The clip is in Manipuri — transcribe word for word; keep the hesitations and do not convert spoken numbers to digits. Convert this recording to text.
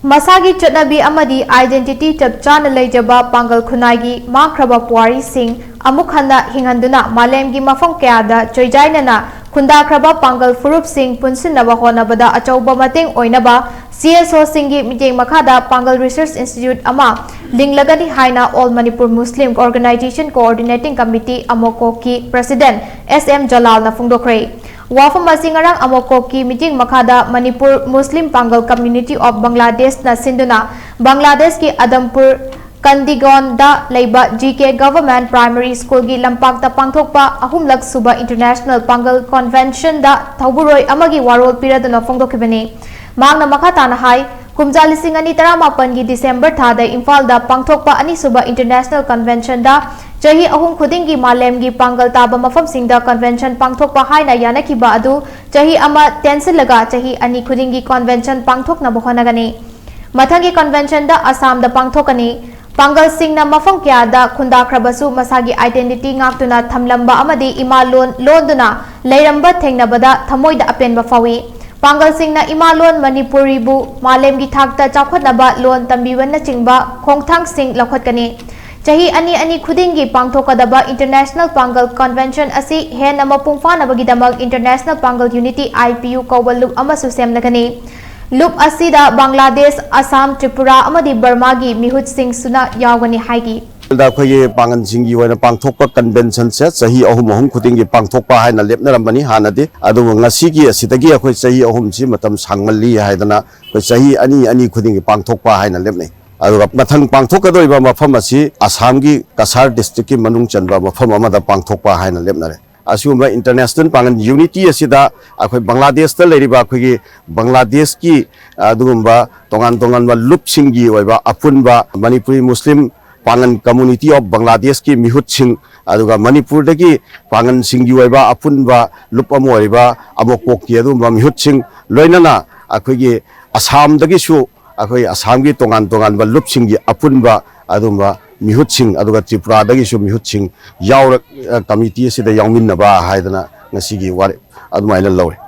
ꯃꯁꯥꯒꯤ ꯆꯠꯅꯕꯤ ꯑꯃꯗꯤ identity ꯆꯞ ꯆꯥꯅ ꯂꯩꯖꯕ ꯄꯥꯡꯒꯜ ꯈꯨꯟꯅꯥꯏꯒꯤ ꯃꯥꯡꯈ꯭ꯔꯕ ꯄꯨꯋꯥꯔꯤꯁꯤꯡ ꯑꯃꯨꯛ ꯍꯟꯅ ꯍꯤꯡꯍꯟꯗꯨꯅ ꯃꯥꯂꯦꯝꯒꯤ ꯃꯐꯝ ꯀꯌꯥꯗ ꯆꯣꯏꯖꯥꯏꯅꯅ ꯈꯨꯟꯗꯥꯈ꯭ꯔꯕ ꯄꯥꯡꯒꯜ ꯐꯨꯔꯨꯞꯁꯤꯡ ꯄꯨꯟꯁꯤꯟꯅꯕ ꯍꯣꯠꯅꯕꯗ ꯑꯆꯧꯕ ꯃꯇꯦꯡ ꯑꯣꯏꯅꯕ C S O ꯁꯤꯡꯒꯤ ꯃꯤꯠꯌꯦꯡ ꯃꯈꯥꯗ ꯄꯥꯡꯒꯜ research institute ꯑꯃ ꯂꯤꯡꯂꯒꯅꯤ ꯍꯥꯏꯅ All Manipur Muslim Organization Coordinating Committee ꯑꯃꯣꯀꯣꯛꯀꯤ president S M ꯖꯂꯥꯜꯅ ꯐꯣꯡꯗꯣꯛꯈ꯭ꯔꯦ꯫ ꯋꯥꯐꯝ ꯑꯁꯤ ꯉꯔꯥꯡ ꯑꯃꯣꯀꯣꯛꯀꯤ ꯃꯤꯠꯌꯦꯡ ꯃꯈꯥꯗ Manipur Muslim Pangal Community of Bangladeshꯅ ꯁꯤꯟꯗꯨꯅ ꯕꯪꯒ꯭ꯂꯥꯗꯦꯁꯀꯤ ꯑꯗꯝꯄꯨꯔ ꯀꯟꯗꯤꯒꯣꯟꯗ ꯂꯩꯕ G K Government Primary Schoolꯒꯤ ꯂꯝꯄꯥꯛꯇ ꯄꯥꯡꯊꯣꯛꯄ ꯑꯍꯨꯝꯂꯛ ꯁꯨꯕ International ꯄꯥꯡꯒꯜ Conventionꯗ ꯊꯧꯕꯨꯔꯣꯏ ꯑꯃꯒꯤ ꯋꯥꯔꯣꯜ ꯄꯤꯔꯗꯨꯅ ꯐꯣꯡꯗꯣꯛꯈꯤꯕꯅꯤ꯫ ꯃꯍꯥꯛꯅ ꯃꯈꯥ ꯇꯥꯅ ꯍꯥꯏ, ꯀꯨꯝꯖꯥ ꯂꯤꯁꯤꯡ ꯑꯅꯤ ꯇꯔꯥꯃꯥꯄꯟꯒꯤ December ꯊꯥꯗ ꯏꯝꯐꯥꯜꯗ ꯄꯥꯡꯊꯣꯛꯄ ꯑꯅꯤꯁꯨꯕ International Conventionꯗ ꯆꯍꯤ ꯑꯍꯨꯝ ꯈꯨꯗꯤꯡꯒꯤ ꯃꯥꯂꯦꯝꯒꯤ ꯄꯥꯡꯒꯜ ꯇꯥꯕ ꯃꯐꯝꯁꯤꯡꯗ convention ꯄꯥꯡꯊꯣꯛꯄ ꯍꯥꯏꯅ ꯌꯥꯅꯈꯤꯕ ꯑꯗꯨ ꯆꯍꯤ ꯑꯃ ꯇꯦꯟꯁꯤꯜꯂꯒ ꯆꯍꯤ ꯑꯅꯤ ꯈꯨꯗꯤꯡꯒꯤ convention ꯄꯥꯡꯊꯣꯛꯅꯕ ꯍꯣꯠꯅꯒꯅꯤ꯫ ꯃꯊꯪꯒꯤ conventionꯗ ꯑꯁꯥꯝꯗ ꯄꯥꯡꯊꯣꯛꯀꯅꯤ꯫ ꯄꯥꯡꯒꯜꯁꯤꯡꯅ ꯃꯐꯝ ꯀꯌꯥꯗ ꯈꯨꯟꯗꯥꯈ꯭ꯔꯕꯁꯨ ꯃꯁꯥꯒꯤ identity ꯉꯥꯛꯇꯨꯅ ꯊꯝꯂꯝꯕ ꯑꯃꯗꯤ ꯏꯃꯥ ꯂꯣꯟ ꯂꯣꯟꯗꯨꯅ ꯂꯩꯔꯝꯕ ꯊꯦꯡꯅꯕꯗ ꯊꯃꯣꯏꯗ ꯑꯄꯦꯟꯕ ꯐꯥꯎꯏ꯫ ꯄꯥꯡꯒꯜꯁꯤꯡꯅ ꯏꯃꯥ ꯂꯣꯟ ꯃꯅꯤꯄꯨꯔꯤꯕꯨ ꯃꯥꯂꯦꯝꯒꯤ ꯊꯥꯛꯇ ꯆꯥꯎꯈꯠꯅꯕ ꯂꯣꯟ ꯇꯝꯕꯤꯕꯅꯆꯤꯡꯕ ꯈꯣꯡꯊꯥꯡꯁꯤꯡ ꯂꯧꯈꯠꯀꯅꯤ꯫ ꯆꯍꯤ ꯑꯅꯤ ꯑꯅꯤ ꯈꯨꯗꯤꯡꯒꯤ ꯄꯥꯡꯊꯣꯛꯀꯗꯕ International ꯄꯥꯡꯒꯜ Convention ꯑꯁꯤ ꯍꯦꯟꯅ ꯃꯄꯨꯡ ꯐꯥꯅꯕꯒꯤꯗꯃꯛ International ꯄꯥꯡꯒꯜ Unity, I P U, ꯀꯧꯕ ꯂꯨꯞ ꯑꯃꯁꯨ ꯁꯦꯝꯂꯒꯅꯤ꯫ ꯂꯨꯞ ꯑꯁꯤꯗ ꯕꯪꯒ꯭ꯂꯥꯗꯦꯁ, ꯑꯁꯥꯝ, ꯇ꯭ꯔꯤꯄꯨꯔꯥ ꯑꯃꯗꯤ ꯕꯔꯃꯥꯒꯤ ꯃꯤꯍꯨꯠꯁꯤꯡꯁꯨꯅ ꯌꯥꯎꯒꯅꯤ ꯍꯥꯏꯈꯤ꯫ ꯑꯩꯈꯣꯏꯒꯤ ꯄꯥꯡꯒꯜꯁꯤꯡꯒꯤ ꯑꯣꯏꯅ ꯄꯥꯡꯊꯣꯛꯄ conventionꯁꯦ ꯆꯍꯤ ꯑꯍꯨꯝ ꯑꯍꯨꯝ ꯈꯨꯗꯤꯡꯒꯤ ꯄꯥꯡꯊꯣꯛꯄ ꯍꯥꯏꯅ ꯂꯦꯞꯅꯔꯝꯕꯅꯤ ꯍꯥꯟꯅꯗꯤ꯫ ꯑꯗꯨꯕꯨ ꯉꯁꯤꯒꯤ ꯑꯁꯤꯗꯒꯤ ꯑꯩꯈꯣꯏ ꯆꯍꯤ ꯑꯍꯨꯝꯁꯤ ꯃꯇꯝ ꯁꯥꯡꯃꯜꯂꯤ ꯍꯥꯏꯗꯅ ꯑꯩꯈꯣꯏ ꯆꯍꯤ ꯑꯅꯤ ꯑꯅꯤ ꯈꯨꯗꯤꯡꯒꯤ ꯄꯥꯡꯊꯣꯛꯄ ꯍꯥꯏꯅ ꯂꯦꯞꯅꯩ꯫ ꯑꯗꯨꯒ ꯃꯊꯪ ꯄꯥꯡꯊꯣꯛꯀꯗꯧꯔꯤꯕ ꯃꯐꯝ ꯑꯁꯤ ꯑꯁꯥꯝꯒꯤ ꯀꯁꯥꯔ districtꯀꯤ ꯃꯅꯨꯡ ꯆꯟꯕ ꯃꯐꯝ ꯑꯃꯗ ꯄꯥꯡꯊꯣꯛꯄ ꯍꯥꯏꯅ ꯂꯦꯞꯅꯔꯦ꯫ ꯑꯁꯤꯒꯨꯝꯕ International ꯄꯥꯡꯒꯜ Unity ꯑꯁꯤꯗ ꯑꯩꯈꯣꯏ ꯕꯪꯒ꯭ꯂꯥꯗꯦꯁꯇ ꯂꯩꯔꯤꯕ ꯑꯩꯈꯣꯏꯒꯤ ꯕꯪꯒ꯭ꯂꯥꯗꯦꯁꯀꯤ ꯑꯗꯨꯒꯨꯝꯕ ꯇꯣꯉꯥꯟ ꯇꯣꯉꯥꯟꯕ ꯂꯨꯞꯁꯤꯡꯒꯤ ꯑꯣꯏꯕ ꯑꯄꯨꯟꯕ Manipuri Muslim Pangal Community of Bangladeshꯀꯤ ꯃꯤꯍꯨꯠꯁꯤꯡ, ꯑꯗꯨꯒ ꯃꯅꯤꯄꯨꯔꯗꯒꯤ ꯄꯥꯡꯒꯜꯁꯤꯡꯒꯤ ꯑꯣꯏꯕ ꯑꯄꯨꯟꯕ ꯂꯨꯞ ꯑꯃ ꯑꯣꯏꯔꯤꯕ ꯑꯃꯣꯀꯣꯛꯀꯤ ꯑꯗꯨꯒꯨꯝꯕ ꯃꯤꯍꯨꯠꯁꯤꯡ, ꯂꯣꯏꯅꯅ ꯑꯩꯈꯣꯏꯒꯤ ꯑꯁꯥꯝꯗꯒꯤꯁꯨ ꯑꯩꯈꯣꯏ ꯑꯁꯥꯝꯒꯤ ꯇꯣꯉꯥꯟ ꯇꯣꯉꯥꯟꯕ ꯂꯨꯞꯁꯤꯡꯒꯤ ꯑꯄꯨꯟꯕ ꯑꯗꯨꯒꯨꯝꯕ ꯃꯤꯍꯨꯠꯁꯤꯡ, ꯑꯗꯨꯒ ꯇ꯭ꯔꯤꯄꯨꯔꯥꯗꯒꯤꯁꯨ ꯃꯤꯍꯨꯠꯁꯤꯡ ꯌꯥꯎꯔꯛ-, ꯑ, committee ꯑꯁꯤꯗ ꯌꯥꯎꯃꯤꯟꯅꯕ ꯍꯥꯏꯗꯅ ꯉꯁꯤꯒꯤ ꯋꯥꯔꯦꯞ ꯑꯗꯨꯃꯥꯏꯅ ꯂꯧꯔꯦ꯫